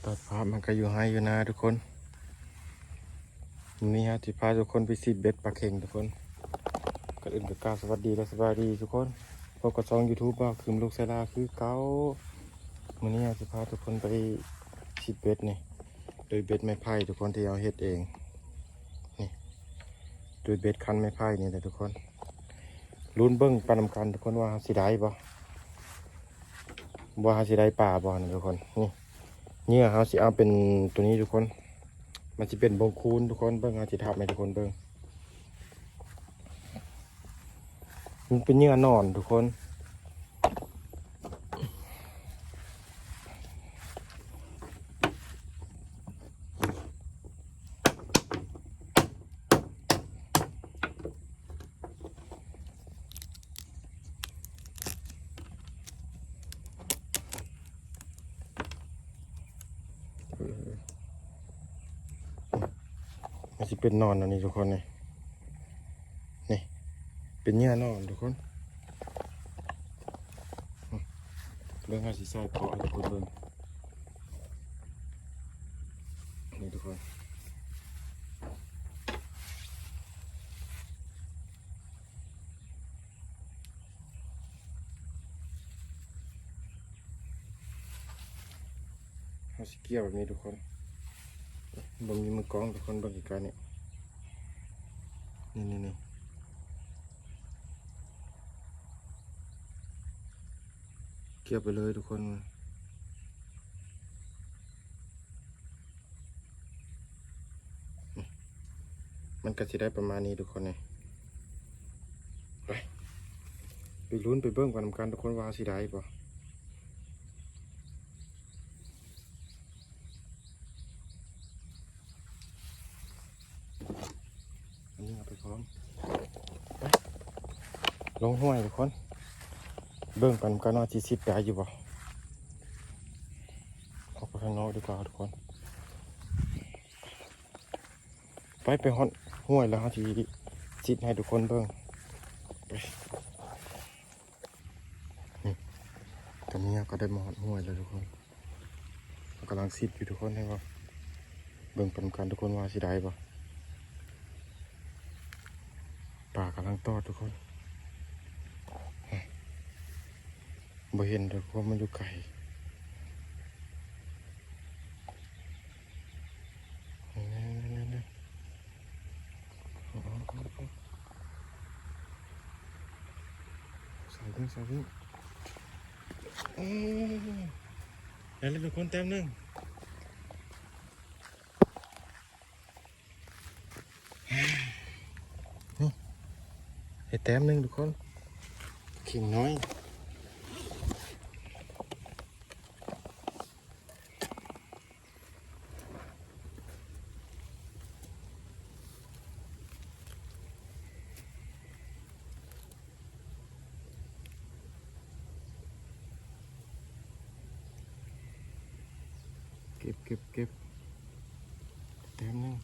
ຕັດພາບ ມັນກໍຢູ່ໄຮ່ຢູ່ນາທຸກຄົນ. ມື້ນີ້ເຮົາຊິພາທຸກຄົນໄປຊິດເບັດປາເຂັງທຸກຄົນ. ກ່ອນອື່ນກໍກ່າວສະຫວັດດີ ແລະ ສະບາຍດີທຸກຄົນ. ພົບກັບຊ່ອງ YouTube ບ່າວຄຶມ ລູກໄຊລາ ຄືເກົ່າ. ມື້ນີ້ເຮົາຊິພາທຸກຄົນໄປຊິດເບັດນີ້ ໂດຍເບັດໄມ້ໄຜ່ທຸກຄົນ ທີ່ເຮົາເຮັດເອງ. ນີ້ ໂດຍເບັດຄັນໄມ້ໄຜ່ນີ້ແຫຼະທຸກຄົນ. ລຸ້ນເບິ່ງໄປນຳກັນທຸກຄົນ ວ່າເຮົາຊິໄດ້ບໍ່ ວ່າເຮົາຊິໄດ້ປາບໍ່ນະທຸກຄົນ. ນີ້ ເຫຍື່ອເຮົາຊິເອົາເປັນໂຕນີ້ທຸກຄົນ. ມັນຊິເປັນບົງຄູນທຸກຄົນ. ເບິ່ງ ເຮົາຊິທຳໃຫ້ທຸກຄົນເບິ່ງ. ມັນເປັນເຫຍື່ອໜອນທຸກຄົນ. ມັນຊິເປັນໜອນອັນນີ້ທຸກຄົນ ນີ້ ນີ້ ເປັນເຫຍື່ອໜອນທຸກຄົນ. ເບິ່ງ ເຮົາຊິໃສ່ເກາະໃຫ້ທຸກຄົນເບິ່ງ ນີ້ທຸກຄົນ. ເຮົາຊິກ່ຽວແບບນີ້ທຸກຄົນ. ບໍ່ມີມືກ້ອງທຸກຄົນ ເບິ່ງໃກ້ໆ ນີ້ ນີ້ໆໆ ກ່ຽວໄປເລີຍທຸກຄົນ. ມັນກໍຊິໄດ້ປະມານນີ້ທຸກຄົນ ນີ້. ໄປ ໄປລຸ້ນໄປເບິ່ງໄປນຳກັນທຸກຄົນ ວ່າເຮົາຊິໄດ້ບໍ່. ອັນນີ້ເອົາໄປພ້ອມ ໄປ ລົງຫ້ວຍທຸກຄົນ. ເບິ່ງໄປນຳກັນວ່າຊິຊິດໄດ້ຢູ່ບໍ່. ອອກໄປຂ້າງນອກດີກວ່າທຸກຄົນ. ໄປ ໄປຮອດຫ້ວຍແລ້ວເຮົາຊິຊິດໃຫ້ທຸກຄົນເບິ່ງ. ໄປ ນີ້ ຕອນນີ້ເຮົາກໍໄດ້ມາຮອດຫ້ວຍແລ້ວທຸກຄົນ. ເຮົາກຳລັງຊິດຢູ່ທຸກຄົນ ເຫັນບໍ່? ເບິ່ງໄປນຳກັນທຸກຄົນວ່າຊິໄດ້ບໍ່. ປາກຳລັງຕອດທຸກຄົນ. ບໍ່ເຫັນດອກ ເພາະມັນຢູ່ໄກ. ໃສ່ເບິ່ງ ໃສ່ເບິ່ງ. ເອີ ໄດ້ແລ້ວທຸກຄົນ ແຕ້ມໜຶ່ງ. ນີ້ ໄດ້ແຕ້ມໜຶ່ງທຸກຄົນ ເຂັງນ້ອຍ. ເກັບ ເກັບ ເກັບ ແຕ້ມໜຶ່ງ.